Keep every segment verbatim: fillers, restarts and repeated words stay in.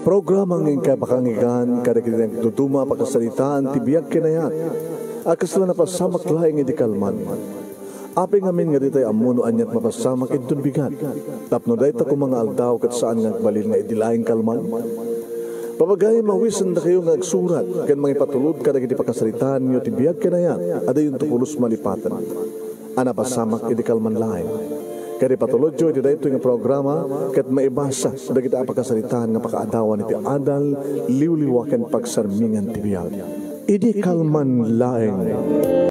Programa nga inkay pakangigan kadagiti nagduduma a pakasaritaan ti biag ken ayat a kasla napasamak laeng idi kalman. Apay ngamin nga ditay ammo no aniat mapasamak inton bigat, tapno dayta koma nga aldaw ket saan nga agbalin nga idi laeng kalman? Papagayam, awisendakayo nga agsurat ken mangipatulod kadagiti pakasaritaanyo ti biag ken ayat a dayonto pulos malipaten a napasamak idi kalman laeng. Ket ipatulodyo iti daytoy nga programa ket maibasa dagiti a pakasaritaan nga pakaadawan iti adal, liwliwa ken pagsarmingan ti biag. Idi kalman laeng.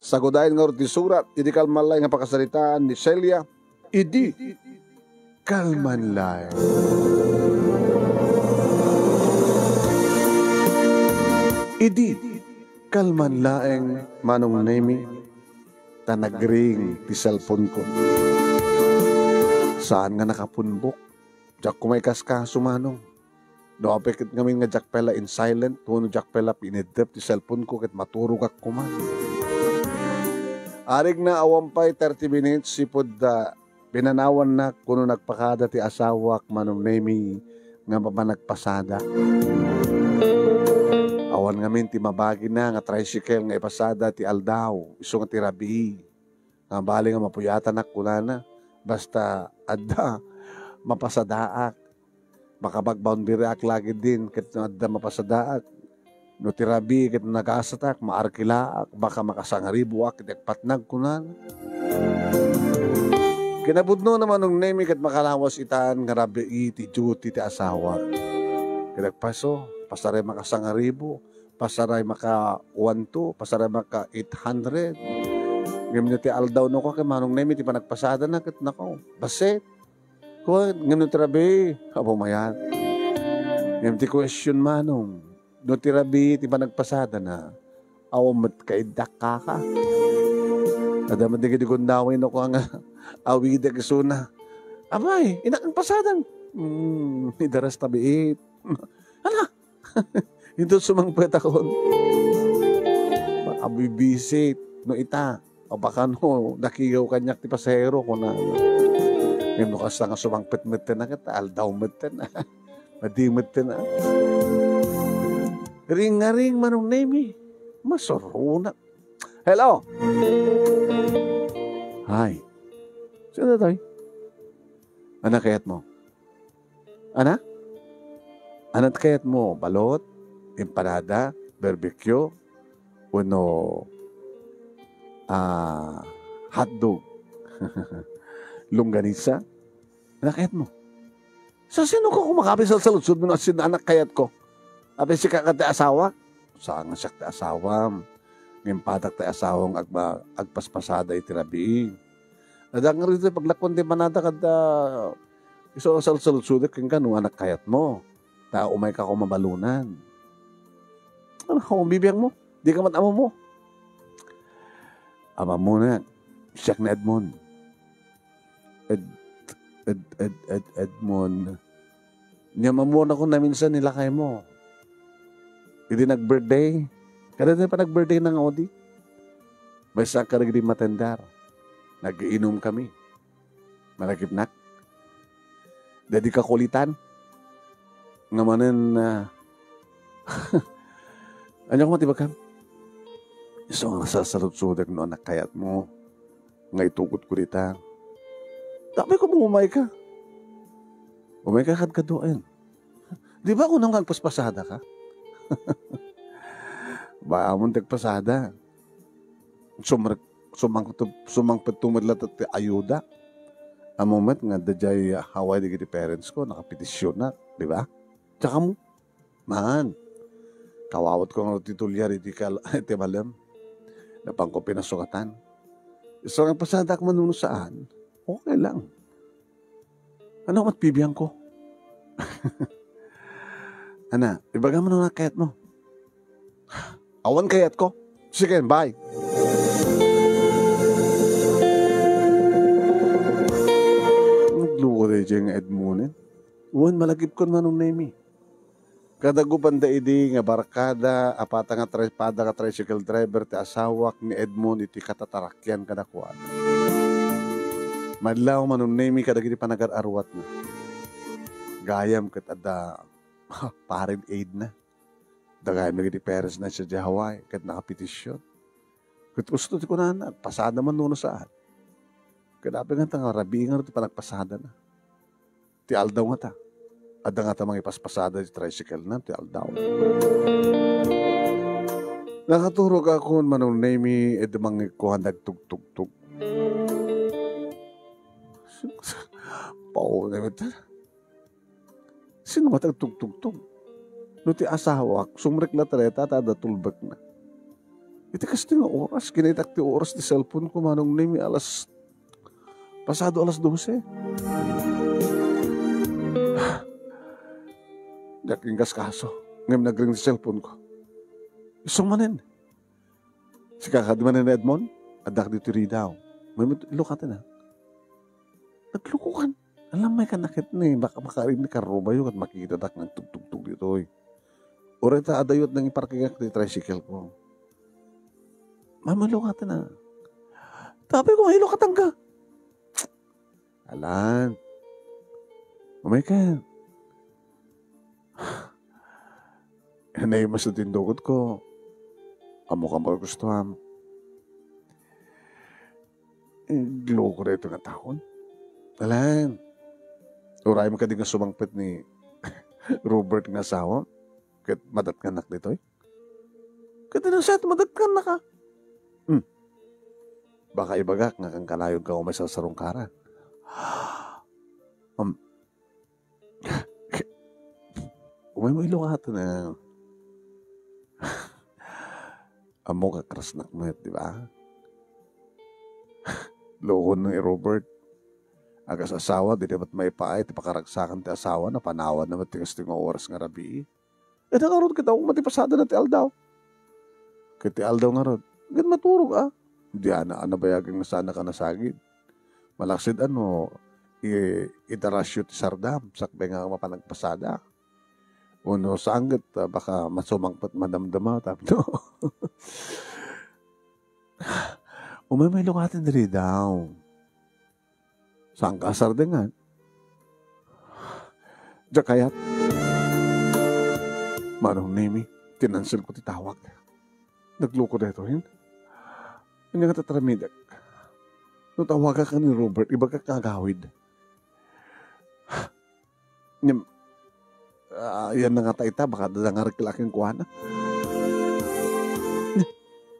Sagudayen ngarud ti surat, idi kalman laeng nga pakasaritaan ni Celia. Idi kalman laeng. Idi kalman laeng, Manong Nemi, ta nagring ti cellphone-ko. Saan nga nakapunbok? Diak koma ikaskaso, Manong. No apay ket ngamin nga diak pay la in silent, wenno diak pay la piniddep ti cellphone-ko ket maturogak koma. Arigna, awan pay thirty minutes, ipud, ah, pinanawannak, kuno nagpakada ti asawak, Manong Nemi, nga mapanagpasada. Awan ngamin ti mabagina nga tricycle nga ipasada ti aldaw, isu nga ti rabii. Nga bali nga mapuyatanak, kunana, basta adda mapasadaak. Makabagboundary-ak lagi din ket no adda mapasadaak. No ti rabii ket nagasatak, maarkilaak, baka makasangariboak iti agpatnag, kunana. Kinapudno na, Manong Nemi, ket makalawas itan nga rabii ti duty ti asawak. Ket agpaso, pasaray makasangaribo, pasaray maka one two, pasaray maka eight hundred. Ngem no ti aldaw no kua ken Manong Nemi ti panagpasadana ket nako, bassit. Kua, ngem no ti rabii, apo mayat. Ngem ti question, Manong, no ti rabii ti panagpasadana, awan met kaiddak kaka. Adda met dagiti gundaway no kua nga awidek isuna. Apay, innak nagpasadam. Hmm, idaras tabiit. Ala, inton sumangpetakon, abibisit no ita. O baka no, nakigaw kaniak ti pasahero, kuna. Ngem no kasta nga sumangpet metten a ket aldaw metten a. Madi metten a. Ring-ngaring, Manong Nemi. Masuronak. Hello? Hi. Sino toy? Annak kayatmo? Ana? Annak kayatmo? Balot? Empanada? Barbecue? Wenno, ah, hotdog? Longganisa? Annak kayatmo? Sa sino ka kumakabi sa saludsod mo no sino annak kayatko? Apay sika ket ti asawa? Saan nga siak ti asawam. Ngem padak ti asawam agba-, agpaspasada iti rabii. Adda ngarud iti paglakuan ti empanada kadta isu a salsaludsodek kenka no annak kayatmo. Ta umayka koma balonan. Ano, bibiangmo? Dika met ammomo? Ammomo na. Siak ni Edmond. Ed-, Ed-, Ed-, Ed-, Edmond. Nia, ammonak naminsan ni lakaymo. Idi nag-birthday, kadagiti pa nag-birthday na nga udi. Maysa kadagiti matender. Nag-iinumkami. Malagipnak. Dadi kakulitan. Nga manen, ah, ania koma ti ibagam? Isu nga sasaludsodek no annak kayatmo nga itugotko dita. Apay koma umayka. Umayka kadkaduaen. Di ba kunam nga agpaspasadaka? Ba, ammom ti agpasada. Sumrek-, sumangpet-, sumangpetto met latta ti ayuda. Ammom met nga adda diay Hawaii dagiti parents ko, nakapetisionak, di ba? Diak ammo. Man, kawawatko ngarud ti tuliar iti kal-, iti balem. Napanko pinasukatan. Isu nga agpasadak man wenno saan, okay lang. Annak met bibiangko? Ana, ibagam no annak kayatmo? Awan kayatko. Sige, bye. Nagluko daydiay nga Edmond. Wen, malagipkon, Manong Nemi. Kadagupan da idi nga barkada, a pata nga tri-, pada nga tricycle driver ti asawak ni Edmond iti katatarakian kadakuada. Madlaw, Manong Nemi, kadagiti panagar-aruatna. Gayam ket adda Foreign aid na. Dagaymi iti parents na sadiay Hawaii, ket nakapetition. Ket kasta ti kunana, pasada man no saan. Ket apay ngata nga rabii nga ti panagpasadana. Ti aldaw ngata. Adda ngata mangipaspasada ti tricycle na, ti aldaw. Nakaturog akon, Manong Nemi, iti mangikuan dagtugtugtog. Pao na ita. Sino nga tagtugtugtog? No ti asawak, sumrek la ta dayta ta adda tulbekna. Iti kastoy nga oras, kinaitak ti oras ti cellphone ko, Manong Nemi, alas, pasado alas dose. Diak inkaskaso, ngem nagring ti cellphone ko. Isu manen. Sika kadi manen, Edmond? Addak ditoy ridaw. May mat-, ilukaten, a. Naglukokan. Alam, may kanakit ni, baka makarin ni karrubayo ket makitadak nga agtugtugtog ditoy. Uray ta adayot nang iparkingak ti tricycle ko. Mamalukaten, a. Tapay ko, mailukatan ka. Alan. Umay ka. Naimas na tindugot ko. Amo ka mo gustuhan. Gloko na ito nga taon. Alan. Urayem kadi nga sumangpet ni Robert nga asawa. Ket madatnganak ditoy. Ket nasat madatnganaka. Hmm. Baka ibagak nga kankanayon ka umay sarsarungkaran. Um, Umay mo ilukaten, a. Ammok a crushnak met, di ba? Lukon ni Robert. Agas-asawa, di na met maipaay ti pakaragsakan ti asawana, panawanna met ti kastoy nga oras nga rabii. Ita ngarud, ket awan met ti pasadana ti aldaw. Ket ti aldaw ngarud, ket maturog, a. Diana a nabayagen nga saanna a nasagid. Malaksid a no, i-, itarasyo ti sardam, sakbay nga mapan agpasada. Wenno saan ket, a, baka masumangpet madamdama, tapno. Umay, may lukaten diri daw. Saanka a sardengan? Diak kayat. Manong Nemi, kinanselko ti tawag. Nagluko daytoyen. Ania nga taramidek? No tawagak ni Robert, ibagak nga agawid. Ngem, a, yan na ngata ita, baka adda nga rikla kenkuana.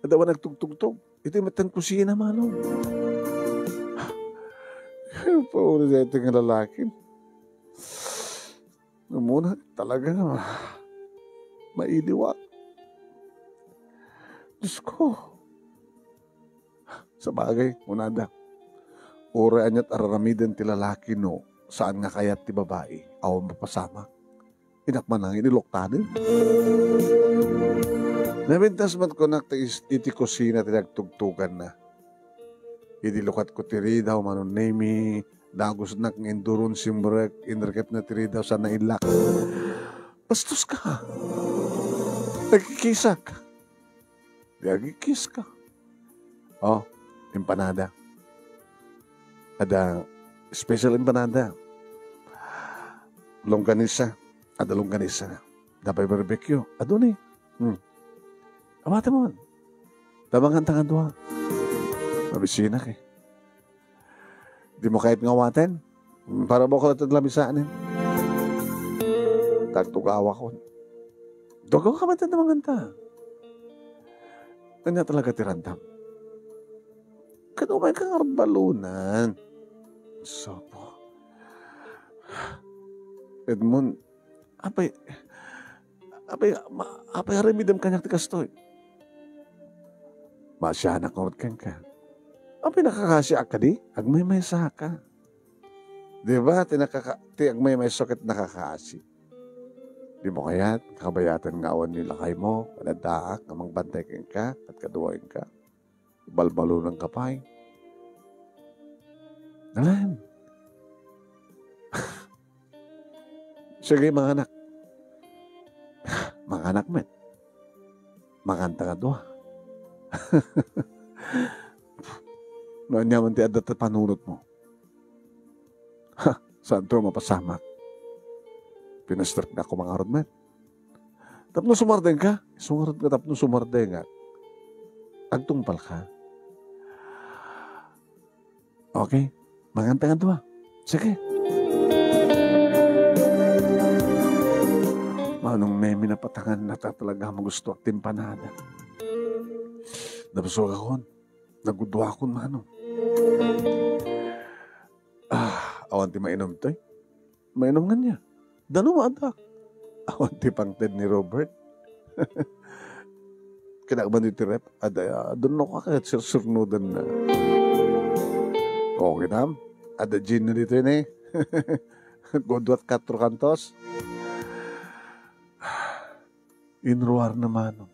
Adda awan nagtugtugtog. Iti met ti kusina, Manong. Pauli daytoy nga lalaki. Umuna, talaga nga mailiwak. Diyos ko. Sabagay, kunada, uray ania't aramiden ti lalaki no saan nga kayat ti babai, awan mapasamak. Inak manangin, iluktanen. Napintas met kunak ti is-, iti kusina ti nagtugtuganna. Idi lukatko ti ridaw, Manong Nemi, dagusnak nga induron, simrek, inrikepna ti ridaw, saan naillak. Bastos ka. Nagkikisak. Di agkikiska. Oh, empanada. Adda special empanada. Longganisa. Adda longganisa. Adda pay barbecue. Adu ni. Hmm. Awatem man. Damanganta nga dua. Mabisinak, e. Dimo kayat nga awaten? Para mo ko latta lamisaan, e. Tagtugawakon. Dugaw ka man ta damanganta. Ania talaga ti randam? Ket umayka nga balunan. Sopo. Edmond, apay, apay, ma-, apay aramidem kaniak ti kastoy? Maasianak ngarud kenka. Apay nakakaasiak kadi? Agmaymaysa ka. Di ba, ti nakaka-, ti agmaymaysa ket nakakaasi. Dimo kayat, kabayatan nga awan ni lakaymo, ken addaak nga mangbantay kenka, ket kaduaenka. Balbalonanka pay. Alan. Sige, manganak. Manganak met. Manganta nga dua. No ania man ti adda ti panunotmo. Ha, saanto mapasamak. Pinastreknak koma ngarud met. Tapno sumardengka, isu ngarud nga tapno sumardengak. Agtungpalka. Okay? Mangan ta nga dua. Sige. Manong Nemi, napatangan na ta talaga magustuak ti impanada. Nabsogakon. Nagudduakon, Manong. Ah, awan ti mainom toy. Mainom nga niya. Dano madak. Awan ti pangted ni Robert. Kinakban iti ref. Ada, dunno ka ket sirsurnudan na. Okay, dam. Ada gin na dito ni. Godwat katro kantos. Inruar na, Manong.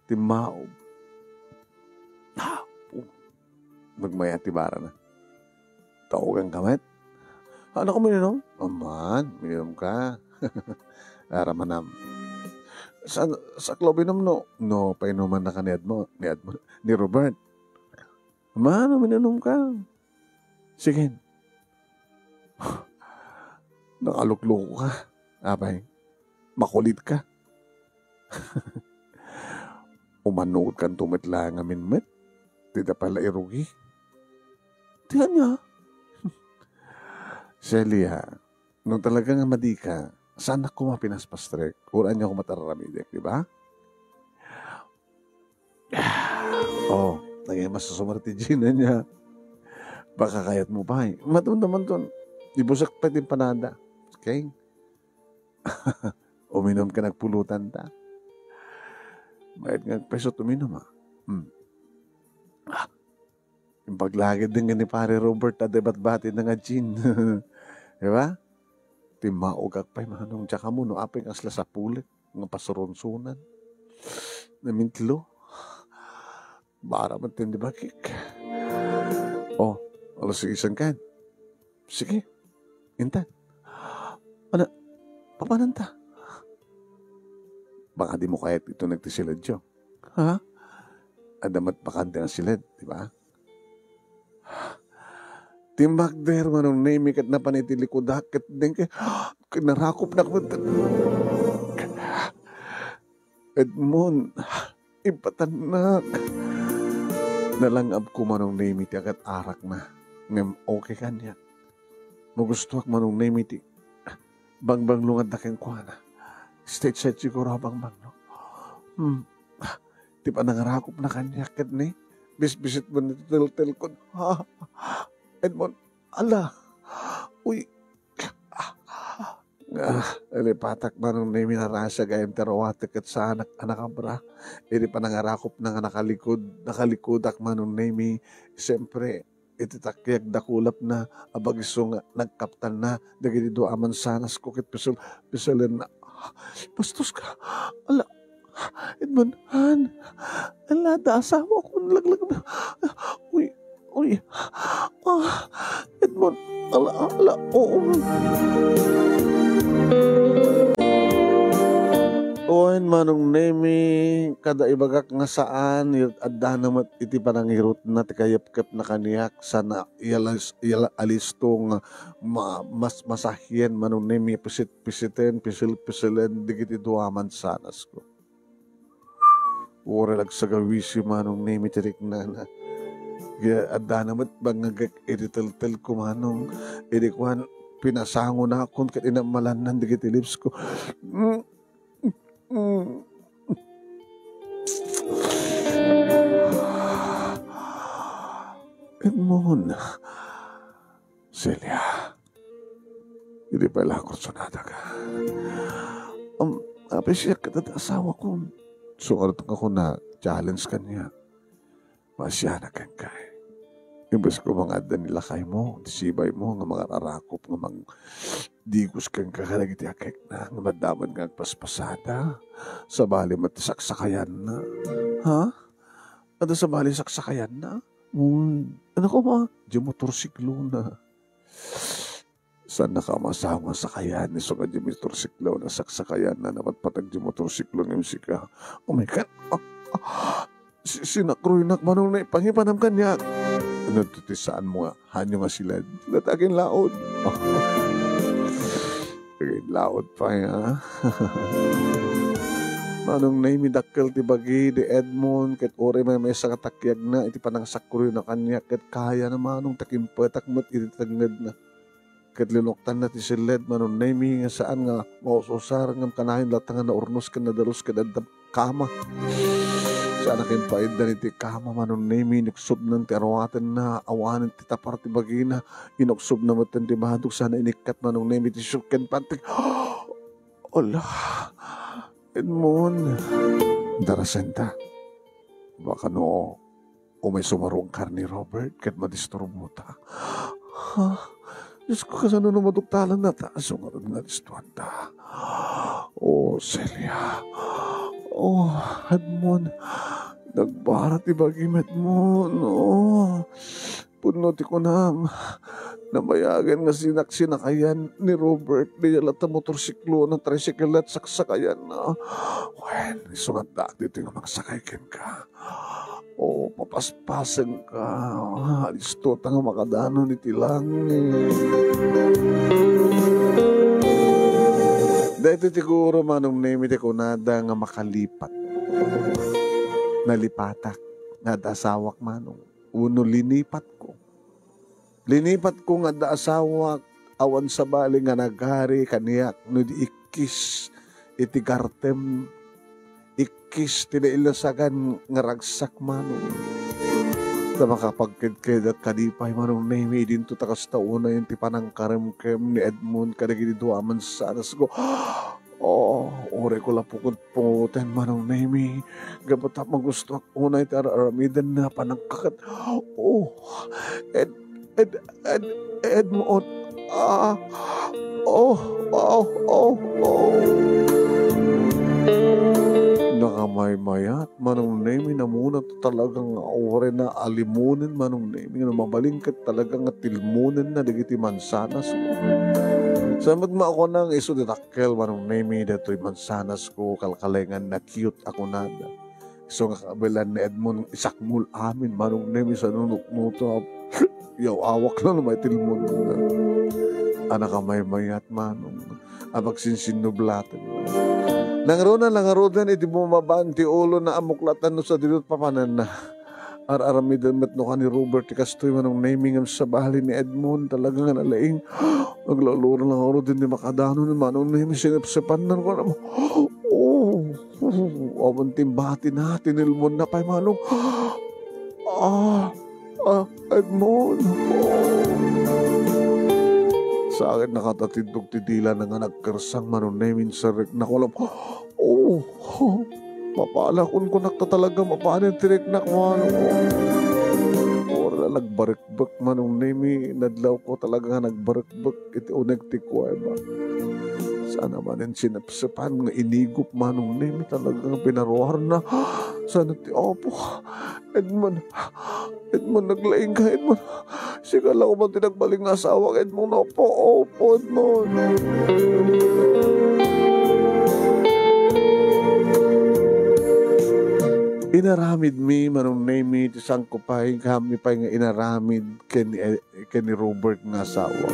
Timmaog. Ah, pu-, nagmaya ti barana. Taugan ka met? Ano ko mininom? Aman, mininom ka. Ara manam. Sa, sa club inom no? No, painuman na ka ni Edmo, ni Edmo, ni Robert. Aman, mininom ka. Sige. Nakalukloko ka. Apay, makulit ka. Umanuod kanto met laeng amin met. Ti da pala irugi. Ti ania? Celia, no talaga nga madi ka, saan ako mapinaspastrek? Uray ania ako matararamidek, di ba? Oh, naging masusumar ti Gina niya. Baka kayat mo pa eh. Matunda man ton. Ibusak pa din panada. Okay? Uminom ka nagpulutan ta. Mayat nga agpeso uminom, ah. Hmm. Ah. Impaglagid din ni Pare Robert a debat-bati na nga gin. Di ba? Timmaog ak pay, Manong, diak ammo no apay nga asla sapulek nga pasurunsunan. Namintlo. Bara man ti bakik. Oh, alas isan kan. Sige. Intan. Ano? Papananta. Baka di mo kayat ito nagtisiladyo. Ha? Ada met bakante nga silid, di ba? Timbagder, Manong Nemi, ket napan iti likudak, ket dengke, kinarakopnak met. Edmond, ipatannak. Nalangabko, Manong Nemi, ti agat-arakna. Ngem okay kaniak. Magustuak, Manong Nemi, ti bangbanglo nga adda kenkuana. Stage side siguro a bangbanglo. Hmm. Ti panangarakopna kaniak ket ni bisbisit mo ni teltelkon. Ha? Edmond, ala. Uy. Ah, ilipatak, Manong Nemi, narasa gayam ti aruatek ket saanak a nakabra. Idi panangarakopna nga nakalikod, nakalikodak, Manong Nemi. Siyempre, iti takiag dakulapna a bagiso nga nagkaptanna dagiti dua a mansanasko ket pisul-, pisulenna. Bastos ka. Ala, Edmond, han. Ala, da asawakon, laglag na. Uy, uy. Ah, Edmond, ala, ala, oo. Wen, Manong Nemi, kada ibagak nga saan, addana met iti panangirutna ti kayepkepna kaniak, sana iyalas-, iyala-, alisto nga ma-, mas masahien, Manong Nemi, pisit-pisiten, pisil-pisilen, dagiti dua a mansanasko. Uray agsagawisi, Manong Nemi, ti riknana. Addana met bangngegek iti teltelko, Manong, idi kuan, pinasangonakon ket inammalannan dagiti lipsko. Mm. Mm. Edmond. Celia. Idi pay la kursunada ka. Um, apay siak ket adda asawakon. Sumarutok ako na challenge kaniak. Maasianak kenka. Imbes ko nga adda ni lakaymo, ti sibaymo nga mangararakop nga mangdigos kenka kadagiti akekna nga madamon nga agpaspasada. Sabali met ti saksakayanna. Ha? Adda sabali saksakayanna? Uy, ano ko ma? Di motorsiklo na. Saan na ka masaw nga sakayan? Isu nga di motorsiklo na saksakayan na napatpatag di motorsiklo nga sika. Oh my God! Ah, ah, si-, sinakroynak, Manong, na ipangipanam kaniak. Ano to ti saan mo nga? Hanyo nga sila. Latakin laod. Laot pay, a. Manong Nemi, dakkel ti bagi ni Edmond, ket uray maymaysa nga takiagna iti panangsakruna kaniak, ket kayana, Manong, ta kimpetak met iti tengngedna. Ket linuktanna ti selled, Manong Nemi, nga saan nga maus-usar, ngem kanayon latta nga naurnos ken nadalus ket adda kama. Saan a ken paiddan iti kama, Manong Nemi, inuksubnan ti aruatenna, awanen ti tapar ti bagina, inuksubna metten ti badog, saan a inikkat, Manong Nemi, ti siok ken pantik. Ala, Edmond. Darasenta. Baka no, umay sumaruang karne ni Robert ket madisturbo ta. Ha? Diyos ko, kasano no maduktalan na ta? Aso ngarud nga distuan ta. Oh, Celia. Oh, Edmond. Nagbara ti bagim, Edmond. Oh. Pudno ti kunam. Nabayagen nga sinak-sinakayan ni Robert. Di latta motorsiklo, na tricycle, at saksakayan. Wen, isu nga addaak ditoy nga mangsakay kenka. O, papaspasenka. Alisto ta nga makadanon iti langit. Daytoy ti guro, Manong Nemi, ti kunada nga makalipat. Nalipatak nga adda asawak, Manong. Wenno linipatko. Linipatko nga adda asawak, awan sabali nga nagari kaniak no di ikkis iti gartem, ikkis ti nailasagan nga ragsak, Manong. Ta makapagkedkedak kadi pay, Manong Nemi, idinto ta kasta unayen ti panangkaremkem ni Edmond kadagiti dua a mansanasgo. Oh, uray ko la pungotpungoten, Manong Nemi. Gapu ta magustoak unay ti ar-aramidenna panangkakat. Oh, Ed-, Ed-, Ed-, Edmond. Ah, oh, oh, oh, oh. Nakamaymayat, Manong Nemi, namuna talaga nga uray na alimonen, Manong Nemi, no mabalin ket talaga nga tilmonenna dagiti mansanas. Sa met makuna nga isu ti dakkel, Manong Nemi, datoy mansanasko, kalkalengan na cute a kunada. Isu nga kabilan ni Edmond, isakmol amin, Manong Nemi, sa nunuknuto. Yaw-awak lang no maitilmonenna. A, nakamaymayat, Manong. A, pagsinsinnublaten. Nangruna, nangruden, idi bumabaan ti ulo na amuklatan no sa dilot papananna. Ar-aramiden met no ka ni Robert ti kastoy, Manong Nemi, ngem sabali ni Edmond, talaga nga nalaing. Aglalura lang ako din di makadano ni Manong Nemi, sinepsepan na ko. Oh, oh, awan timbati na, tinilmon na pay, Manong. Ah, ah, Edmond. Sakit nakatatindog ti dila na nga nagkersang, Manong Nemi, sarek na ko lang. Oh, mapala kun kunak ta talaga mapanen ti riknak, Manong. Uray la nagbarekbek, Manong Nemi, nadlaw ko talaga nga nagbarekbek iti uneg ti kuweba. Saan a manen sinepsepan nga inigup, Manong Nemi, talaga nga pinaruarna. Saan ti Apo? Edmond, Edmond, naglaing ka, Edmond. Sika la man ti nagbalin nga asawa, Edmond. Opo, opo, Edmond. Inaramidmi, Manong Nemi, ti sangko pay, kami pay nga inaramid ken ni, ken ni Robert nga asawa.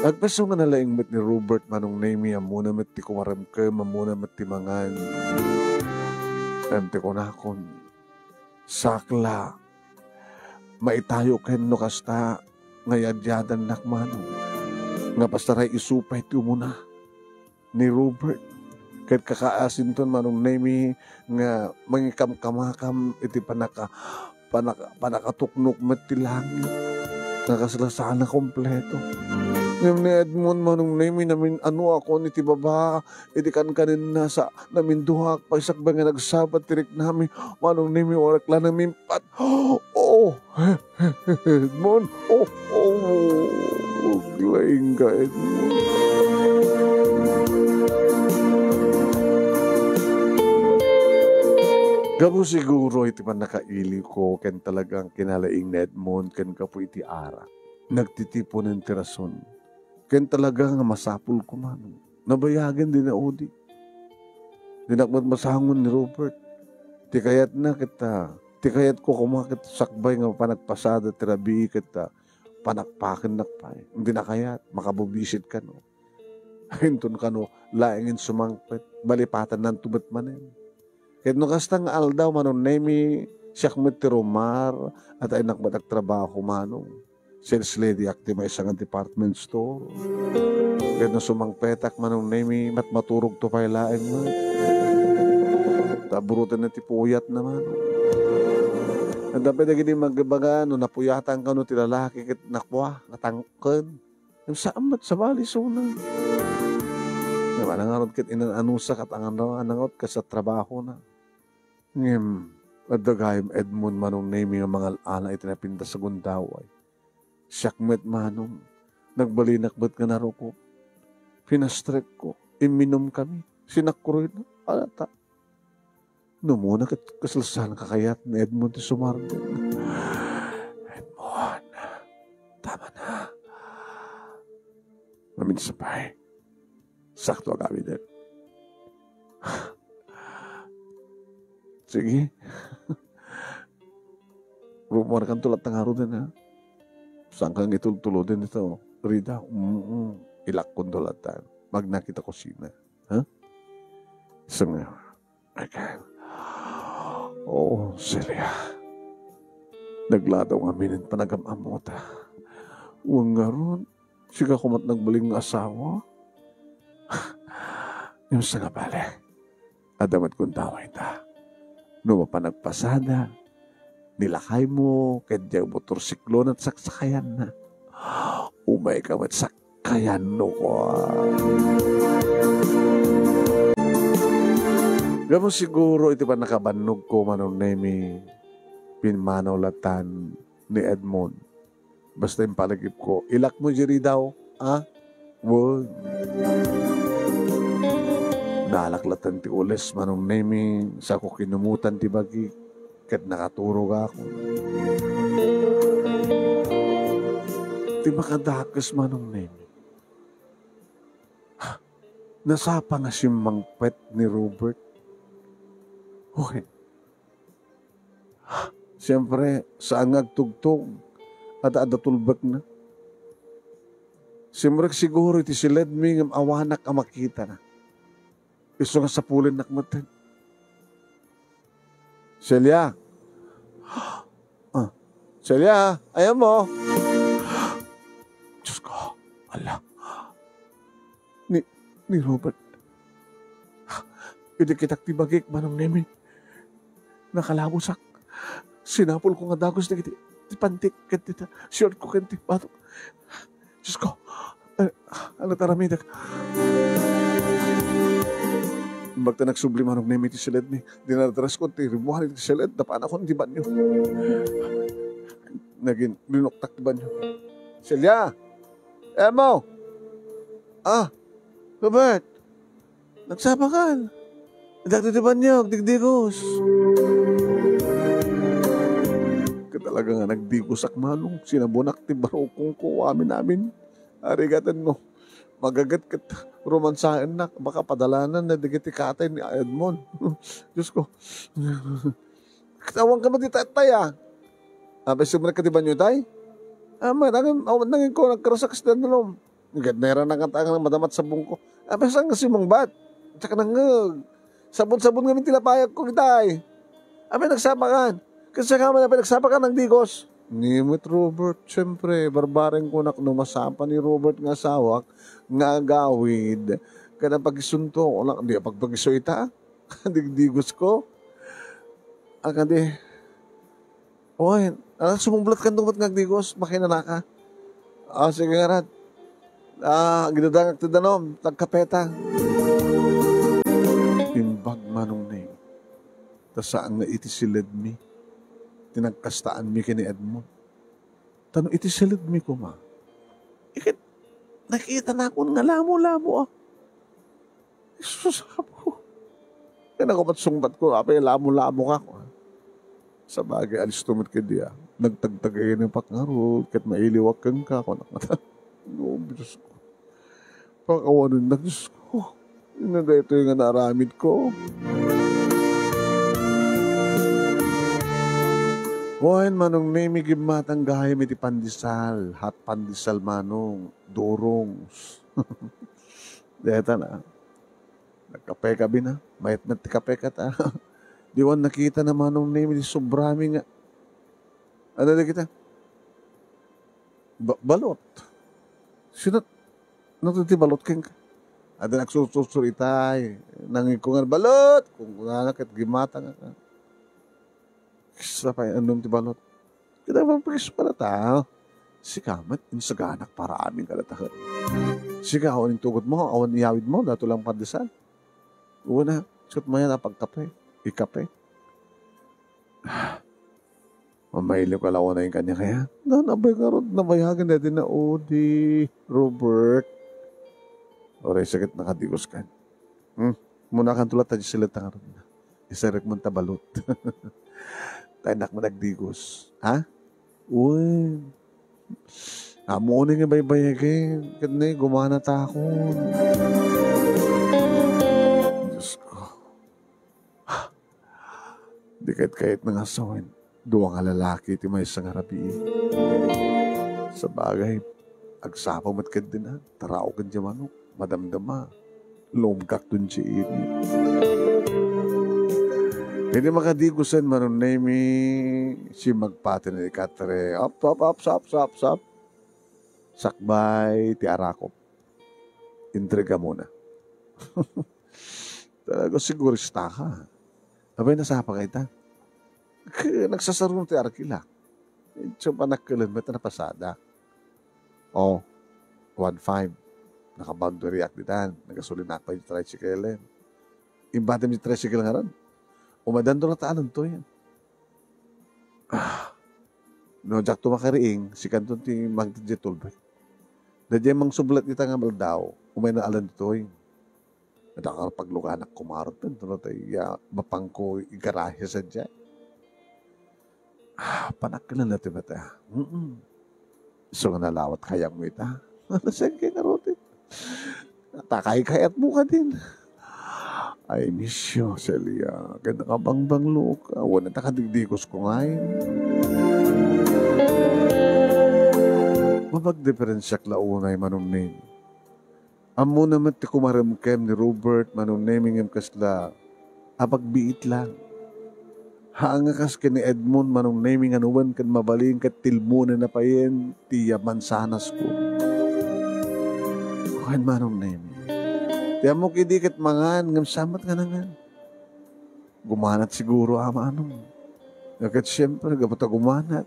Agpeso nga nalaing met ni Robert, Manong Nemi, ammona met ti kumaremkem, ammona met ti mangan. Ngem ti kunakon, sakla, maitayo ken no kasta nga yadyadannak, Manong. Nga pastaray isu pay ti umuna ni Robert. Ket kakaasinton, Manong Nemi, nga mangikamkamakam iti panaka-, panaka-, panakatuknok met ti langit. Nga kasla saan a kompleto. Ngem ni Edmond, Manong Nemi, namin-anoakon iti baba, iti kankanenna sa naminduak pay sakbay nga nagsabat ti riknami, Manong Nemi, uray la namin pat. Oh, Edmond. Oh, oh. Aglaing ka, Edmond. Gapu siguro iti pannakailiwko ken talagang kinalaing ni Edmond ken gapu iti arak, nagtitiponen ti rason. Ken talaga nga masapul koma no nabayagen di naudi. Dinak met masangon ni Robert. Ti kayatna ket, ah, ti kayatko koma ket sakbay nga panagpasada ti rabii ket, ah, panakpakennak pay. Di nakayat, makabubisit kano. Inton kano laengen sumangpet, malipatannanto met manen. Ket no kasta nga aldaw, Manong Nemi, siak met ti rumar, at ay nakbat agtrabaho, Manong. Sales lady ak ti maysa nga department store. Ket no sumangpetak, Manong Nemi, matmaturogto pay laeng met. Taburoten na ti puyat na, Manong. Adda pay dagiti magbaga, no napuyatan kano ti lalaki ket nakua, natangken. Ngem saan met, sabali, suna. Ngem amangan ngarud ket inan-anusak at angan-, anangot kas a trabahona. Ngem, adda gayam Edmond, Manong Nemi, nga mangal-ala iti napintas a gundaway. Siak met, Manong, nagbalinak met nga narukop. Pinastrekko, imminumkami, sinakroyna, alata. No umuna ket kasla saan kakayat ni Edmond ti sumardeng. Edmond, tama na. Maminsan pay, sakto agawiden. Sige. Rumuarkanto latta ngaruden, ha? Saanka nga itultuloden ito, Rida? Mm-mm. Ilakkonto latta. Magna kita kusina. Ha? Isu nga. Okay. Oh, Celia. Nagladaw ngamin ti panagam-ammota. Wen ngarud, sika koma ti nagbalin nga asawa. Ngem saan nga bale, adda met gundawayta. No mapan nagpasada, ni lakaymo ket diay motorsiklo ti saksakayanna. Umayka met sakkayanno, kua. Gapu siguro iti pannakabannogko, Manong Nemi, pimmanaw latan ni Edmond. Basta impalagipko, ilakmo diri daw, a? Wen. Naalak latta ti ules, Manong Nemi, sako kinumutan ti bagik, ket nakaturogak. Ti makadakes, Manong Nemi, nasapa nga simmangpet ni Robert. Wen. Siempre, saan nga agtugtog, adda, adda tulbekna. Simrek siguro iti siledmi ngem awanak a makitana. Isu nga sapulennak metten. Celia! Ah, Celia, ayanmo? Diyos ko, ala. Ni, ni Robert. Idi kitak ti bagik, Manong Nemi, nakalabosak. Sinapulko nga dagus dagiti ti pantik ket ti ta-, shortko ken ti batok. Diyos ko, eh, ano ti aramidek? Imbag ta nagsubli, Manong Nemi, ti siledmi, dinardaras ko ti rimmuar iti siled, napanak ti banyo. Nagin, linuktak ti banyo. Celia! Emo! Ah, Robert! Nagsapakan. Dagiti banyo, agdigdigos. Ket talaga nga nagdigosak, Manong. Sinabonak ti barukongko, amin-amin. Arigaten no. Magaget ket romansaennak. Baka padalanan na dagiti katay ni Edmond. Diyos ko. Ket awan ka met ita, tay, a. Apay, simrek ka ti banyo, tay? Ah, ma, nangin, awan, nangin ko, nagkarasak sa dandanom. Gad, naira na nga tanga, madamat sabong ko. Apay, saan nga simungbat? Tsaka nangeg. Sabon-sabon ngamin ti lapayag ko, itay. Apay, nagsapakan. Kasi ka man, apay, nagsapakan, nagdigos. Ni met, Robert, siyempre, barbareng kunak no masapa ni Robert nga asawak, nga agawid. Kada pagisunto, wala, di pagpagiso ita. Digdigos ko. Akadi. Oy, ah, sumublat ka met nga agdigos, makinanaka. Ah, sige, ngarad. Ah, agdadangak ti danum, tagkapeta. Imbag Manong Neng, ta saan nga iti siledmi, ti nagkastaanmi ken ni Edmond. Ta no iti siledmi koma, iket, nakita nakon nga lamo-lamo, ah. Sus, apo. Kaya naku, ba't sungbat ko, apay, lamo-lamo ka, ko. Sabagay, alisto met kadi, ah. Nagtagtagay ni Pak ngarud, ket mailiwak kenka, ko. No, Diyos ko. Pakawanen na, Diyos ko. Ina daytoy nga naaramid ko. Wen, Manong Nemi, gimmatang gayam iti pandesal. Hot pandesal, Manong. Durong. Deta na. Nagkape ka, Bina. Mayat met ti kape ka ta. Di wan nakita na Manong Nemi, di sobra mi nga. Ano di kita? Ba-, balot. Sino, ano ti balot ken ka? Ada nagsusursur itay. Nangikko nga, "Balot!" Kung kunana ket gimata nga. Sa pay, annom ti balot? Kita pagpakis para ta. Sika met, insaganak para amin kadataket. Sika, awan intugot mo, awan iyawid mo, dato lang pandesal. Una, sut maya na pagkape. Ikape. Mamailiw ka lawa na yung kanya kaya? Na, nabay ka ron, nabayagan na din na, "O, di, Robert." Oray sakit nakadigos ka. Hmm? Muna kan tulat tayo sila tangarod na. Isarek man tabalot. Tayo nak man nagdigos. Ha? Uy. Amo ni nga baybayagen. Ket ni, gumana ta akon. Diyos ko. Di ket kayat nga sawen, dua nga lalaki ti maysa nga rabii. Sabagay, agsapa met ket din, ah, taraoken ti manok, madamdama, lumgak dun ti ini. Idi makadigusen, Manong Nemi, simmagpati ni Katre, "Up, up, up, sap, sap, sap." Sakbay ti arakop. Intriga muna. Talaga, sigurista ka. Abay, nasapa ka ita? K-, nagsasarong ti arkila. Itso panakkelen met a napasada. Oh, one five. Nakaboundary ak ditan. Nagasolina ak pay ti tricycle. Imbatim ti tricycle ngaran. Umadan to na ta alanto yan. Ah, no, diak to makariing, sikanto ti mangted diay tulbek. Daydiay mangsublet ita nga aldaw, umay na alan ditoy. Adda nga pagluganak kumarot ken, no, tay, ya, mapangko igarahe sadiay. Ah, panakkelen la ti mata. Mm-mm. Isu nga nalawat kayatmo ita. Nasengke nga rutin. Takay kayatmo kadin. I miss you, Celia. Ket nakabangbanglo ka. Wen, ta kadigdigos ko ngay. Mapagdiferensiak la unay, Manong Nemi. Ammona met ti kumaremkem ni Robert, Manong Nemi, ngem kasla a pagbiit lang. Haan nga kas ken ni Edmond, Manong Nemi, nga no wen ken mabalin ket tilmonenna payen ti mansanas ko. Wen, Manong Nemi. Ti ammok idi ket mangan, ngem saan met nga nangan. Gumanat siguro a Manong. Ket siempre, gapu ta gumanat.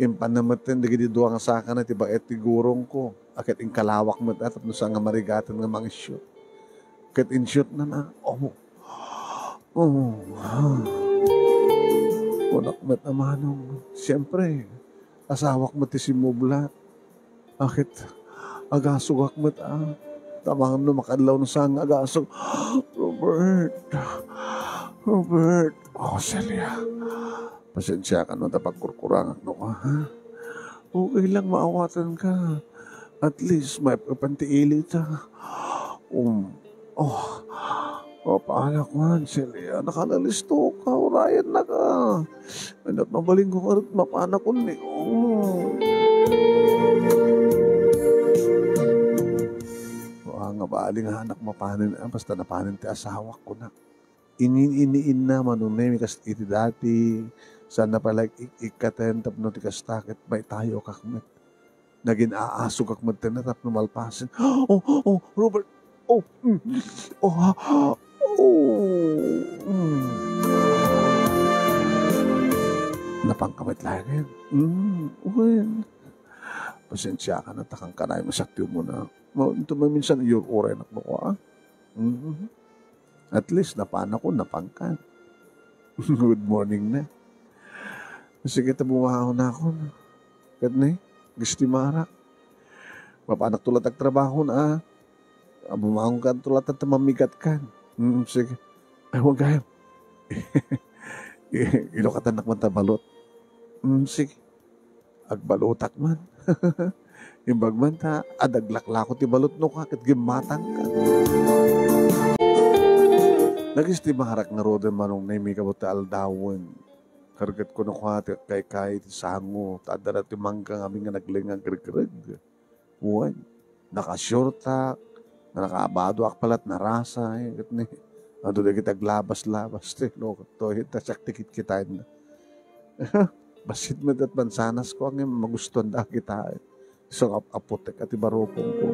Impanna metten dagiti dua nga sakana ti baet ti gurongko. A ket inkalawak met a tapno saan nga marigaten nga mangisyot. Ket insyotna na. Oh. Oh. Kunak met a Manong. Siempre, asawak met ti simmublat. A ket agasugak met a. Tamangan no makadlaw no saan nga agasug. Robert. Robert. Oh, Celia. Pasensiakan no ta pagkurkurangak no ka, ha? Okay lang, maawatanka. At least, maep-epan ti ili ta. Um, oh, oh, paano ko, Celia? Nakalalisto ka, urayan na ka. Anak, mabaling ko karot, mapanak ko ni, oh. Wa nga baling anak mapanen, ah, basta napanen ti asawak ko na. Inin-iniinna, Manong Nemi, kas iti dati, saan na pala ik-, ikkaten tapno ti kasta ket maitayo kak met. Nagin-aasugak met tapno malpasen. Oh, oh, Robert. Oh, mm. Oh, ha, ha. Oh, mm. Napangka met laengen. Mm, wen. Pasensiakan ta kankanayon nga sakti mo na. Ma-, ito maminsan, iyur-uray nak mo ko, ah. Mm. At least, napanak ko, napangkan. Good morning na. Sige, ta bumaon na ako. Ket ni, gustimarak. Mapanak to la ti agtrabaho na, ah. Ah, bumaon ka to la ta mamigat ka. Mm, sige. Ay, huwag kayo. Ilukatannak man ta balot. Mm, sige. Agbalutak man. Imbag man ta, adaglaklako ti balot no ka, ket gimmatang ka. Nagistimarak ngaruden, Manong Nemi, kabut ta aldawen. Karget ko no ka, ti kaykay, ti sango, ta adda ti mangga ngamin nga nagleng nga agregreg. Wen, naka-short ta, Nakaabadoak pala, narasa, eh, ket ni, adu dagiti aglabas-labas, ti, no, to, ta siak ti kitkitaenna. Bassit met at mansanas ko, ngem magustuanda kita, eh. So, ap-, aputek at ibarukong ko.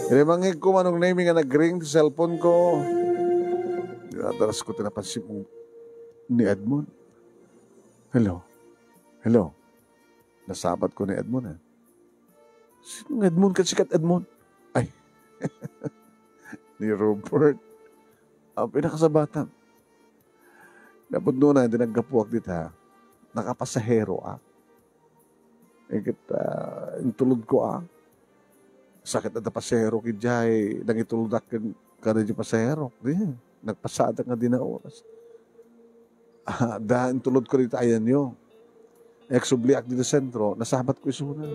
Iti mangngegko, Manong Nemy, nga nagring ti cellphone ko. Dinadaras ko ti napansin mo ni Edmond. Hello? Hello? Nasabat ko ni Edmond, eh. Sino nga Edmond? Ket sikat Edmond? Ay. Ni Robert. Ang pinakasabatan. Napudno na, di naggapuak dita. Nakapasaheroak. Iket, ah, intulod ko, ah. Sakit na pasahero, kidiay, nangitulod akin kada di pasahero. Di, nagpasadak nga di na oras. Ah, da, intulod ko dita ayanyo. Eksubliak dita sentro, nasabat ko isuna.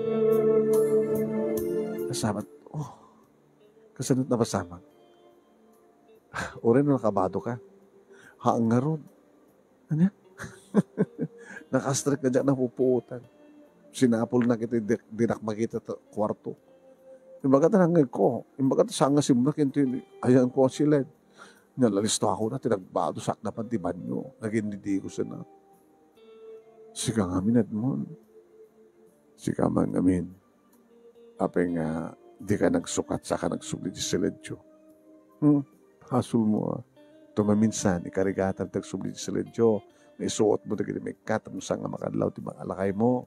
Nasabat, oh, kasanot na pasamak. Uray no nakabado ka. Haan ngarud. Ania? Nakastrek na diak napupuotan. Sinapol na kita, di, di nak makita ta kuarto. Imbaga ta nangngeg ko. Imbaga ta saan nga simrek iti ayan ko a siled. Nalalisto ako na, tinagbado, saknapan ti banyo. Nagindidi ko sana. Sika ngamin, Edmond. Sika man ngamin. Apay nga di ka nagsukat sa ka nagsubli ti siledyo? Hmm? Hasul mo, ah. Tumaminsan, ikarigatan ti agsubli ti siledyo. Nga isuot mo dagiti maikkat, mo sa nga makadlaw ti mga alakay mo.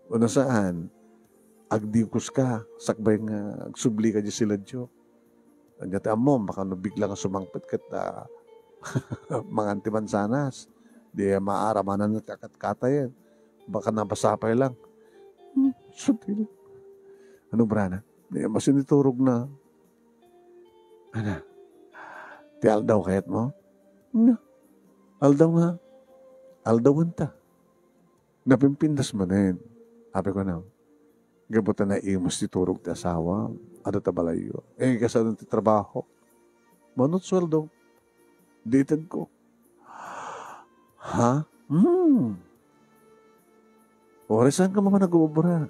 Uno saan, agdikus ka, sakbay nga agsubli ka di siledyo. Anya ti ammom, baka no bigla nga sumangpet ket, ah, mangan ti mansanas. Di maaramanan ti akatkatayen. Baka nabasa pay lang. Hmm, sutil. Ano, brana? Di, masin iturog na. Ana, ti aldaw kayat mo? Na, aldaw nga. Aldawan ta. Napimpintas manen. Apay ko na, gapu ta naimus ti turog ti asawa, adu ta balayyo. Eh, kasano ti trabaho? Manut sueldo. Di ited ko. Ha? Hmm. Uray saan ka man nag-uubra.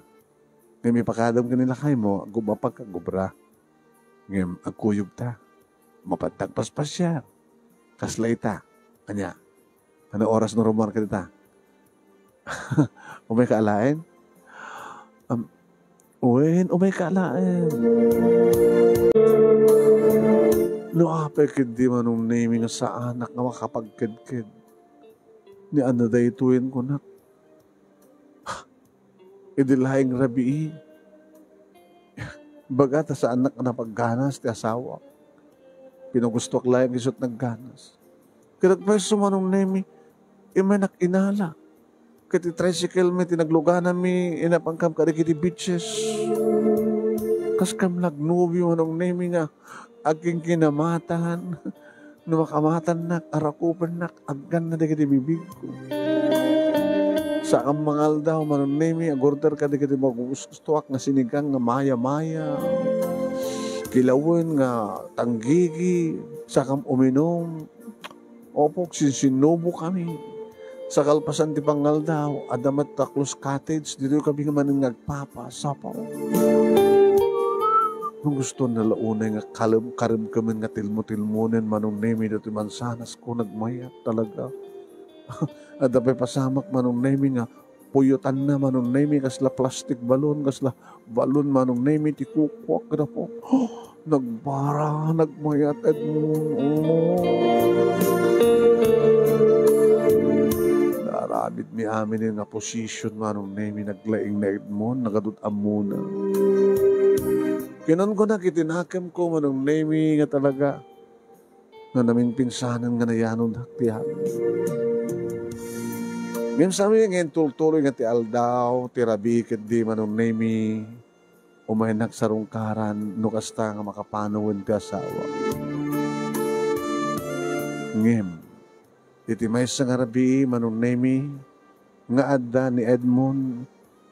Ngem ipakadam ken ni lakay mo, agub-, apag-, agubra. Ngem agkuyog ta. Mapantak paspasiar. Kasla ita. Ania? Ano oras no rummuar ka dita? Umay ka alaen? Am, wen, umay ka alaen. No apay ketdi Manong Nemy nga saanak nga makapagkedked. Ni ano daytoyen kunak? Idi laeng rabii, baga ta saannak a napagganas ti asawa. Pinagustoak laeng isu ti nagganas. Ket agpayso Manong Nemy, immaynak inala. Ket ti tricycle mi ti naglugananmi, inapankam kadagiti beaches. Kas kam nagnobio Manong Nemy nga agkinkinamatan. No makamatannak, arakupennak, agganna dagiti bibigko. Sakam mangaldaw, Manong Nemy, agorder kadagiti magugustoak nga sinigang nga maya-maya. Kilawen nga tanggigi, sakam uminum. Opo, sinsinubo kami. Sa kalpasan ti pangaldaw, adda met Taklos Cottage, ditoy kami nga manen nga agpapasapaw. No gusto na la unay nga kalem-, karemkemen nga tilmo-tilmonen Manong Nemy ditoy mansanas ko, nagmayat talaga. Adda pay pasamak Manong Nemy nga puyotanna Manong Nemy kasla plastic balloon, kasla balloon Manong Nemy ti kukuak kada po. Nagbara, nagmayat, Edmond. Oh. Naaramid mi amin nga position Manong Nemy, naglaing ni Edmond, nagadut ammona. Kinunkunak iti nakemko Manong Nemy nga talaga nga naminpinsanen nga nayanudak ti amin. Ngem sami nga intultuloy nga ti aldaw, ti rabii ketdi Manong Nemy, umaynak sarungkaran no kasta nga makapanawen ti asawa. Ngem, iti maysa nga rabii, Manong Nemy, nga adda ni Edmond,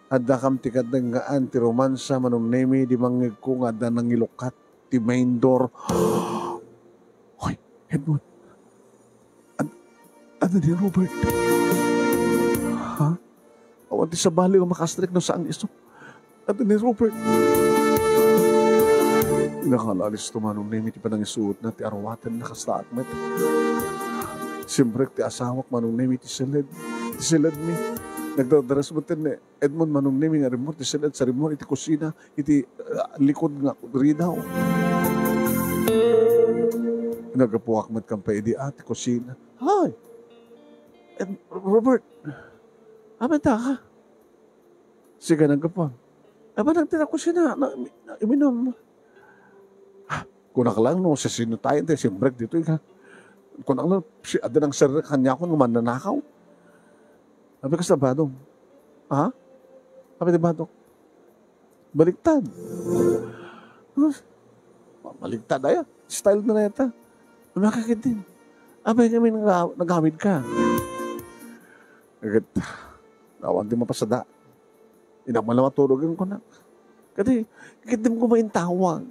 adda kam ti katnengngaan ti romansa, Manong Nemy, di mangngegko nga adda nangilukkat ti main door. Hoy, Edmond, ad-, adda ni Robert. Ha? Awan ti sabali nga makastrek no saan nga isu. Adda ni Robert. Nakalalis to Manong Nemi ti panangisuotna, ti aruatenna, kasta ak met. Simrek ti asawak Manong Nemi ti siled. Ti siledmi. Nagdadaras met ni Edmond Manong Nemi nga rimmuar ti siled sa rimmuar iti kusina, iti, ah, likod nga ridaw. Naggapuak met kan pay idi, ah, ti kusina. Hay! Ed-, Robert, amin ta ka? Sige, naggapuak. Aba, nagtira kusina, na, na, iminum. Kunak lang, no, sisino tayo, te, simrek dito, ika. Kunak lang, si, adda nang sir, kanya ko, nga mannanakaw. Abi, kasta badong. Ha? Abi, di badong. Baliktad. Huh? Baliktad, aya. Style na na yata. Makakit din. Abay kami, nag-, nagawid ka. Agad, awan di mapasada. Inakman lang maturog yung kunak. Kadi, kadi mo kumain tawag.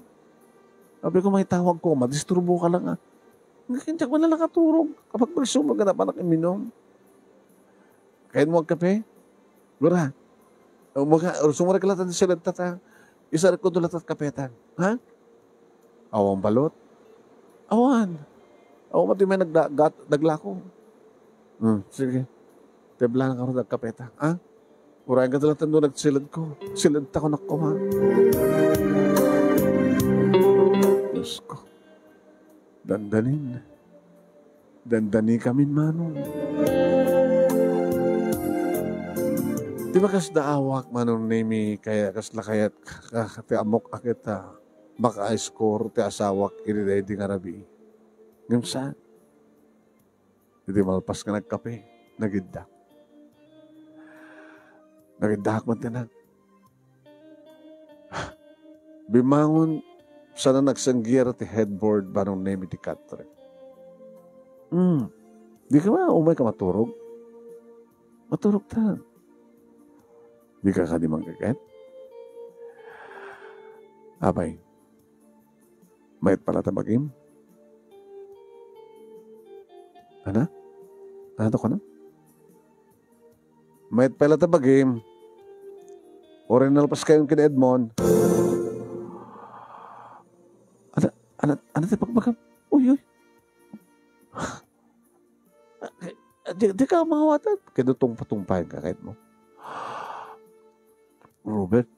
Sabi ko, may tawag ko, madisturbo ka lang, ah. Ngayon, diyak man lang nakaturog. Kapag pagsumag ka na, panak iminom. Kain mo ang kape? Gura. O, mga, o, sumurek lang tayo sa lagtat, ha? Isa ko doon lang kapetan. Ha? Awan balot? Awan. Awan mo, di may nagda-, gat-, naglako. Hmm, sige. Tebla na ka ron, nagkapeta. Ha? Urayan ka talaga tando nagsilad ko. Silad ta ko nakuma. Diyos ko. Dandanin. Dandani kami, Manong. Di ba kas daawak, Manong Nemi, kaya kasla kayat ka, ka, ti amok a kita, maka-score ti asawak, iti daydi nga rabii. Ngem saan? Iti malpas nga nagkape, nagiddak. Nagiddak man ti nag-, Bimmangon sana nagsanggiar ti headboard, Manong Nemi, ti katre. Hmm. Di ka ba, umay ka maturog? Maturog ta. Di ka kadi mangkeket? Apay, mayat pala ta bagim? Ana? Ano to ka na? Mayat pala ta bagim. Uray nalpas kayon ken Edmond. Ano, ano, ano ti pagbagam? Uy, uy. Di, di ka mangawatan. Kaya tungpa-tumpayan ka kahit mo. Robert.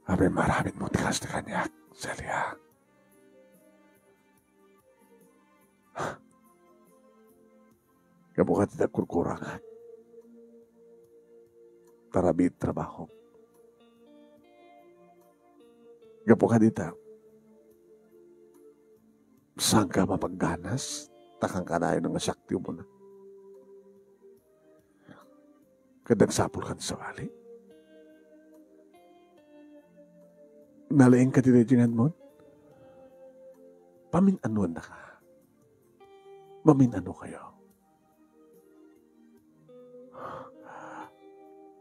Abi, maramid mo ti kasta kaniak, Celia. Gapu kadita kurkurangak. Tarabiit trabaho. Gapu kadita, saan ka mapagganas, ta kankanayon nga siak ti umuna. Ket nagsapul kan sawali. Nalaing ka ti daydi nga Edmond? Pamin-anuan na ka. Mamin-ano kayo?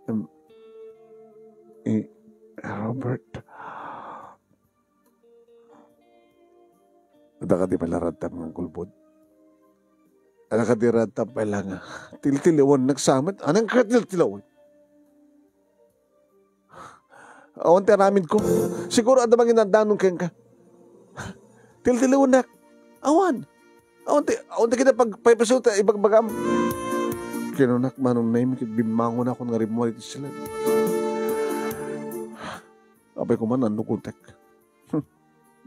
Em, eh, Robert, Adda kadi pay la radtam nga gulbod? Adda kadi radtam pay la nga tiltilawen, nagsamet? Anang katiltilawen? Awan ti aramid ko. Siguro adda mangindandanon kenka. Tiltilawennak. Awan. Awan ti, awan ti kita pag-, paypaso ta ibagbagam. Kinunak, Manong Nemi, ket bimmangon ako nga rimmuar iti siled. Apay ko man, nanukotek.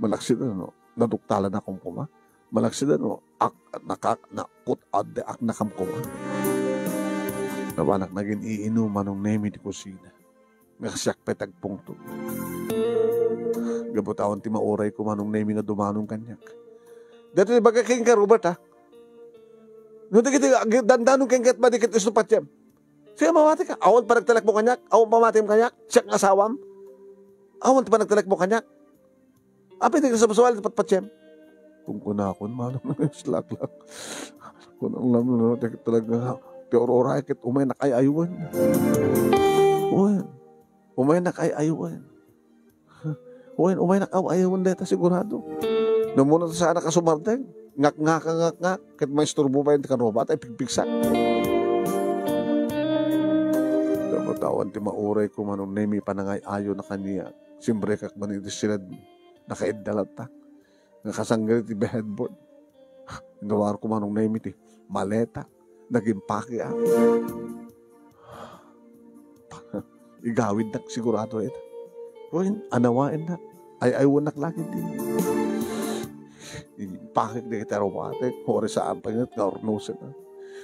Malaksid no, naduktalan akon koma. Malaksid no, ak-, nakak-, nakut adde ak nakam koma. Napanak nagin-iinum, Manong Nemi, ti kusina. Nga siak pay ti agpungtod. Gapu ta awan ti mauray ko, Manong Nemi, nga dumanon kaniak. Daytoy ibaga kenka, Robert, ha? No, dagiti ag-, dandanon kenka, madi ket isu patiem. Sige, mamati ka. Awan panagtalek mo kaniak? Awan pamatim kaniak? Siak nga asawam? Awan ti panagtalek mo kaniak? Apay, di ka sabsabali ti patpatiem? Kung kunakon, manong, islaklak. Kung ang lam-, no, ti-, talaga, ti aurora, ket umay nak ay aywan. Uy, umay nak ay aywan. Wen, umay nak-, aw, ayaw dayta sigurado. Namuna ta saan a kasumardeng. Ngakngaka, ngakngak. Ket maisturbo pay ti karuba, tay pigpigsak. Dapat Awan ti maurayko, Manong Nemi, panangay-ayona kaniak. Simbrekak man iti siled. Nakaidda latta. Nakasangngel iti headboard. Inruarko, Manong Nemi, ti maleta. Nagimpake, ah. Igawidnak sigurado ita. Wen, anawaennak. Ay-aywannak laeng ti. Impakek dagiti arumatek. Uri saan pay nga urnosen, ah.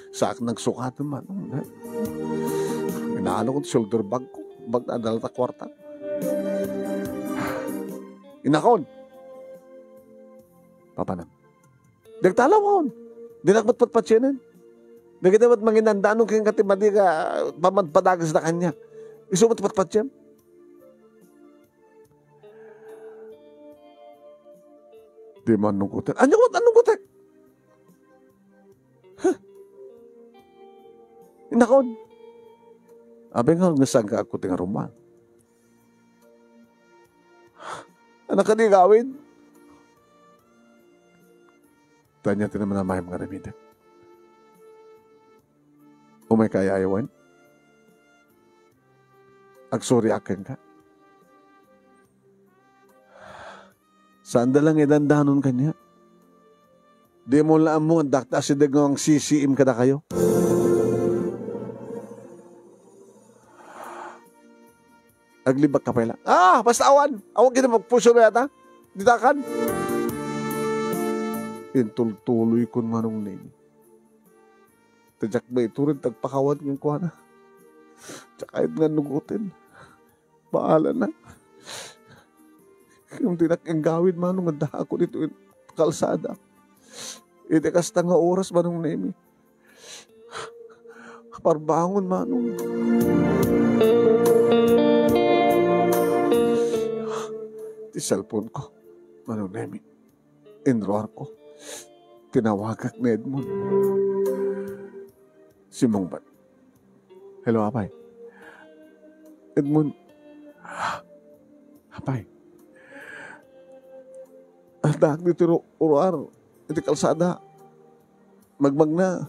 Saak nagsukaten man. Inano ko ti shoulder bag ko. Bag na adala ta kuarta. Inakon. Papanam. Dagtalawon. Dinak met patpatienen. Dagiti met manginandanon ken kati madi nga pamadpadagesda kaniak. Isu met patpatiem. Di man nugutek. Anya met nugutek? Huh. Inakon. Abi nga, nga saan ka ako tingarumang? Anak ka di gawin? Tanya ti naman nga aramidek. Umay ka ay-aywan? Agsoriak kenka? Saan da lang idandanon kaniak? Di mo la ammo nga dakta asideg nga agsisiim kadakayo. Aglibak ka pay la. Ah, basta awan. Awan kita magpuso na yata. Ditakan. Intultuloy kun Manong Nemi. Tadyak ba ito rin tagpakawan ng kuana? Tsaka yun nga nugutin. Bahala na. Kung di nak-, ang gawid, Manong, nga dako dito yung kalsada. Iti kasta nga oras, Manong Nemi. Parbangon, Manong. Ti cellphone ko, Manong Nemi. Inruar ko. Tinawagak ni Edmond. Simmungbat. Hello, apay. Edmond. Apay. Addaak ditoy ru-, ruar. Iti kalsada. Magmagna.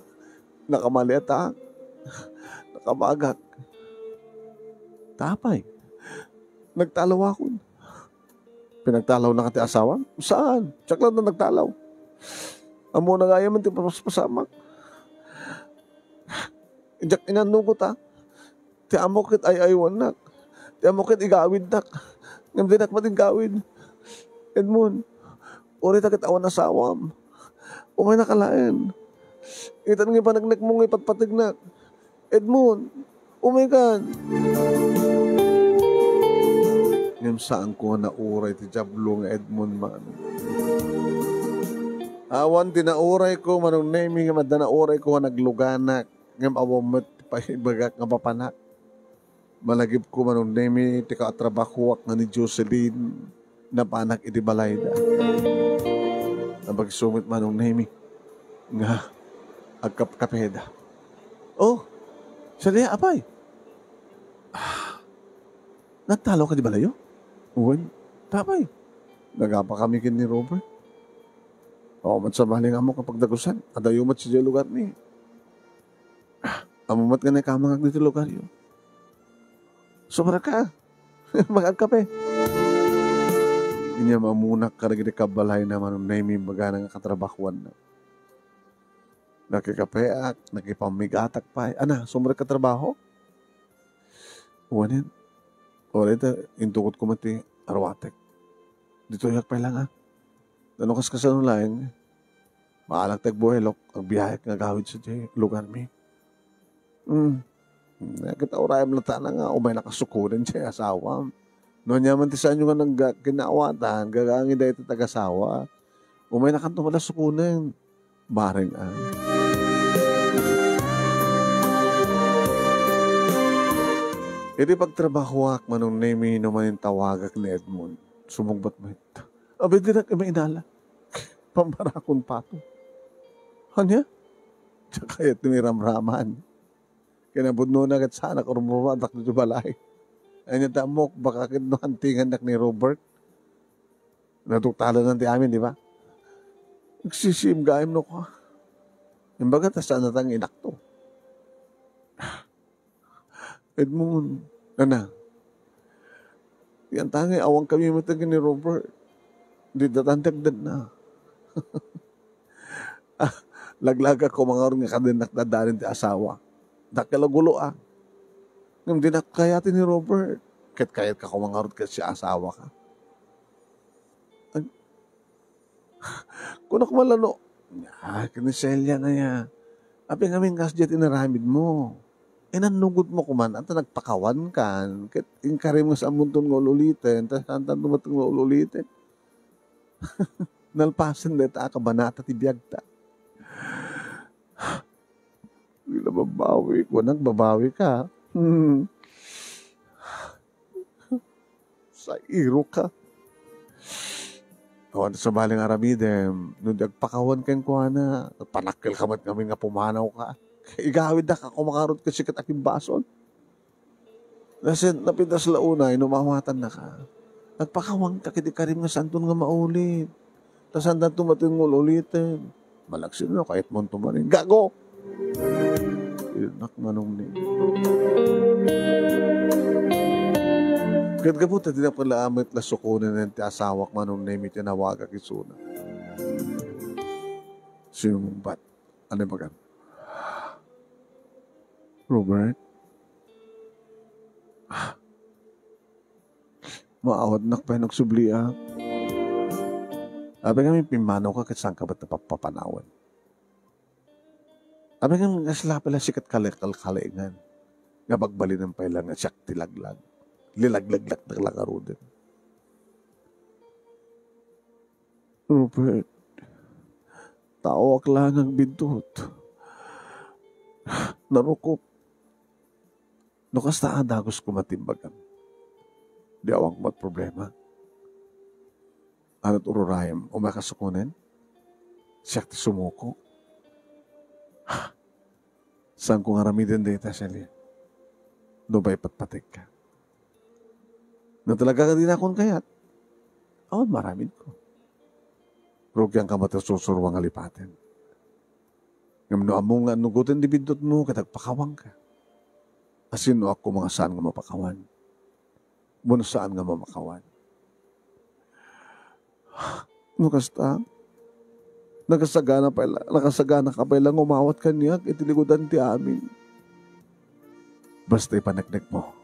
Nakamaliatak. Nakabagak. Apay. Nagtalawakon. Pinagtalawnak ti asawam? Saan? Siak latta nagtalaw. Ammona nga aya man ti papaspasamak. Diak inannugot, a. Ti ammok ket ay-aywannak. Ti ammok ket igawidnak. Ngem dinak met iggawid. Edmond, uray ta ket awan asawam. Umaynaka laeng. Itan nga ipanagnekmo nga ipatpategnak. Edmond, umaykan. Ngem saanko nga nauray ti Diablo nga Edmond, Manong. Awan ti naurayko, Manong Nemi, ngem adda naurayko nga nagluganak. Ngem awan met ti paibagak nga mapanak. Malagipko, Manong Nemi, ti katrabahoak nga ni Jocelyn, napanak iti balayda. Nabagso met, Manong Nemi, nga agkapkapeda. Oh, siya apay? Ah, nagtalaw ka di balayo? Wen, apay? Nagapa kami ken ni Robert. Oo, met sa maling amo kapag dagusan. Adayo met sa lugar ni. Ah, ammom met nga naikamangak ditoy lugaryo. Sumrek ka. Mag-agkape. Inya, ammonak kadagiti kabbalayna, Manong Nemi, imbagana nga katrabahoanna. Nakikapeak, nakipammigatak pay. Ana, sumrek ka trabaho? Wanen. Wala ita, intukot ko met ti aruatek. Ditoyak pay lang, a. Nano kas kasano laeng? Maalak ti agbuelok, agbiahek nga agawid sadiay lugarmi. Hmm. Ket aurayam latta nga umaynaka sukonen ti asawam. No aniaman ti saanyo nga nagga-, kinaawatan, gagaangi dayta ti agasawa. Umaynakanto met la sukonen. Bareng, a. Iti pagtrabahoak, Manong Nemi, no manintawagak ni Edmond, sumungbat met. Abi, dinak imainala. Pambarakon pato. Ania? Diak kayat ti iramraman. Kinapudnona ket saanak urmurmadak ditoy balay. Ania ti ammok, baka ket no hantingannak ni Robert. Naduktalanan ti amin, di ba? Agsisiim gayam no kua. Imbaga, ta saan natang inakto. Edmond, ana, yan tangay, awan kami met ken ni Robert. Di datan ti agdetna. Ah, laglagak koma ngarud nga kadennak dadalin ti asawa. Dakkel a gulo, a. Ngem dinak kayat ni Robert. Ket kayatka koma ngarud ket siasawaka. Ag-, kunak man la no, ah, ken ni Celia nga ya. Apay ngamin kasdiay ti inaramidmo? Inannugotmo koma, anta nagpakawankan, ket inkarim nga saanmonton nga ul-uliten, ta saantanto met nga ul-uliten. Nalpasen dayta a kabanata ti biagta. Di la babawi, kunak, babawika. Hmm. Sairoka. Awan sabali nga aramidem, no di agpakawan kenkuana, panakkelka met ngamin nga pumanawka. Igawiddak a koma ngarud ket sika ti akimbasol. Nasin, napintas la unay no maawatannaka. Agpakawanka ket inkarim nga saanton nga maulit. Ta saantanto met nga ul-uliten. Malaksid no kayatmonto manen. Gago! Inak Manong Nemi. Ket gapu ta dinak pala met la sukonen ti asawak Manong Nemi ti nawagak isuna. Simmungbat. Ano bagam? Robert? Ah. Maawatnak pay no agsubliak. Apay ngamin pimmanawka ket saanka met napapapanawen? Apay ngamin kasla pay la sika ti kale-, kalkalengan nga bagbalinen pay la nga siak ti laglag? Lilaglaglakdak la ngaruden. Robert, taoak la nga agbiddut. Narukop. No kasta a, dagus koma ti imbagam. Di awan koma ti problema. Ano ti ururayem? Umay ka sukonen? Siak ti sumuko. Saanko nga aramiden dayta, Celia. No maipatpategka. No talaga nga dinakon kayat, awan maaramidko. Rugianka met a susurua nga lipaten. Ngem no ammom nga annugoten ti biddutmo ket agpakawanka, asinnoak koma nga saan nga mapakawan. Wenno saan nga mamakawan. No kasta, nakasagana pay la, nakasaganaka pay la nga umawat kaniak iti ligudan ti amin. Basta ipaneknekmo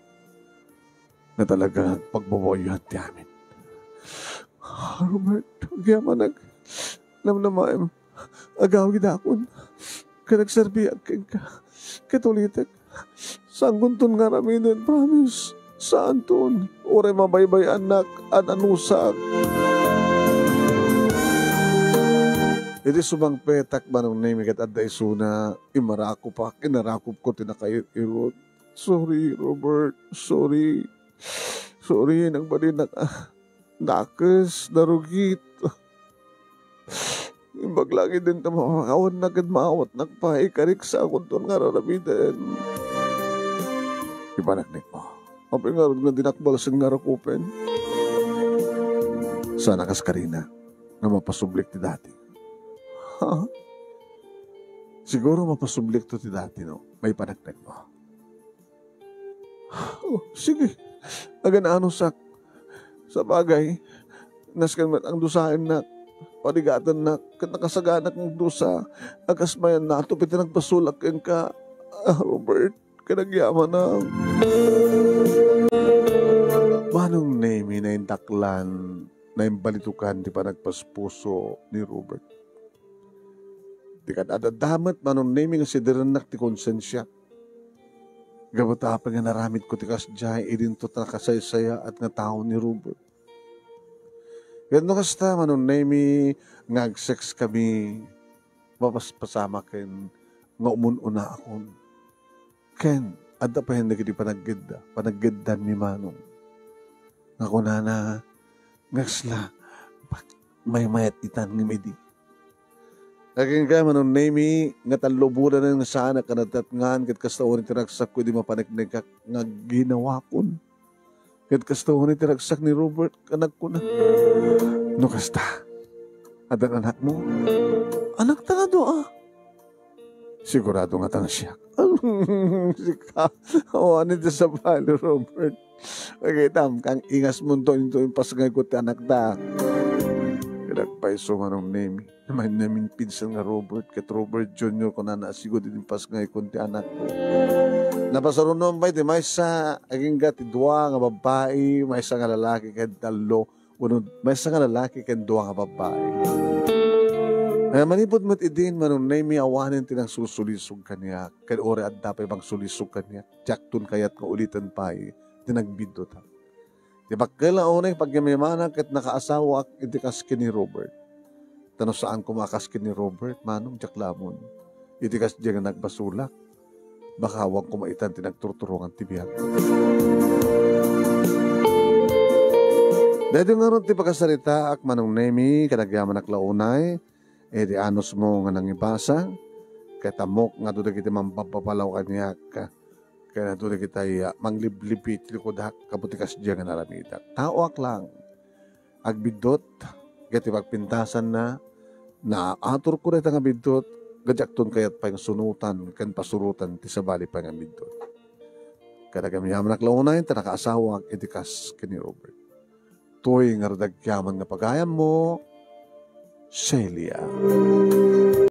nga talaga pagbabawian ti amin. Robert, agyamanak, namnamaem, agawidakon, ket agserbiak kenka, ket ulitek, saankonton nga aramiden, promise, saanton, uray mabaybay-annak, an-anusak. Idi sumangpetak, Manong Nemi, ket adda isuna, imarakopak, inarakopko ti nakair-irot. Sorry, Robert. Sorry. Sorry, nagbalinak. Ah, dakes, narugit. Imbag la ketdin ta mapakawannak ket maawatnak pay, karik, saankonton nga ar-aramiden. Ipaneknekmo. Apay ngarud nga dinak balsen nga rakupen? Saan a kas karina nga mapasublik ti dati. Ha? Siguro mapasublikto ti dati, no? Maipaneknekmo. Oh, sige. Agan-anusak. Sabagay, nasken met ang dusaennak, parigatennak, ket nakasaganak nga agdusa, a kas mayan natop iti nagpasulak kenka, ah, Robert, ket agyamanak. Manong Nemi, naindaklan, naimbalitukan ti panagpaspuso ni Robert. Di kad-adda met, Manong Nemi, nga sidirennak ti konsensiak. Gapu ta apay nga naramidko ti kasdiay, idinto ta nakasaysayaat nga tao ni Robert. Ket no kasta, Manong Nemi, nga agsekskami, mapaspasamaken nga umun-unaakon. Ken, adda pay dagiti panaggedda, panaggeddami, Manong. Nga kunana, nga kasla, bak-, maymayat itan ngem idi. Akin ka, Manong Nemi, nga tallubodan nga saanak a natatngan, ket kasta wen ti ragsakko idi mapaneknekak nga ginawakon. Ket kasta wen ti ragsak ni Robert, nga nagkuna, "No kasta, addan anakmo?" "Anakta nga dua." "Sigurado nga ta nga siak." Sika, awanen ti sabali, Robert. Kakitam, kang ingasmonto into impasngayko ti anakta. Kadagpayso, Manong Nemi. Namin, namin pinsan nga Robert, ket Robert Junior, kunana, sigud iti impasngayko ti anakko. Napasarunoan pay ti maysa, agingga ti dua nga babbai, maysa nga lalaki, ket tallo, wenno maysa nga lalaki ken dua nga babbai. Ay, manipud met idin, Manong Nemi, awanen ti nangsulsulisog kaniak, ken uray adda pay mangsulisog kaniak, diakton kayat nga uliten pay ti nagbiddut. Ti bakkel a unay pagyamyamanak ket nakaasawaak iti kas ken ni Robert. Ta no saan koma a kas ken ni Robert, Manong, diak lamon. Iti kasdiay nga nagbasolak, baka awan koma itan ti nagturturongan ti biag. Daytoy ngarud ti pakasaritaak, Manong Nemi, ket agyamanak la unay iti anusmo nga nangibasa, ket ammok nga adu dagiti mambababalaw kaniak, ket adu dagiti, ah, mangliblibi ti likudak, kabuti kasdiay nga naramidak. Taoak lang. Agbiddut, ket ti pagpintasanna, naaturko dayta nga biddut, nga diakton kayat pay nga sunotan ken pasurotan ti sabali pay nga biddut. Ket agyamanak la unay ta nakaasawaak iti kas ken ni Robert. Toy ngarud agyaman nga pagayammo, Celia.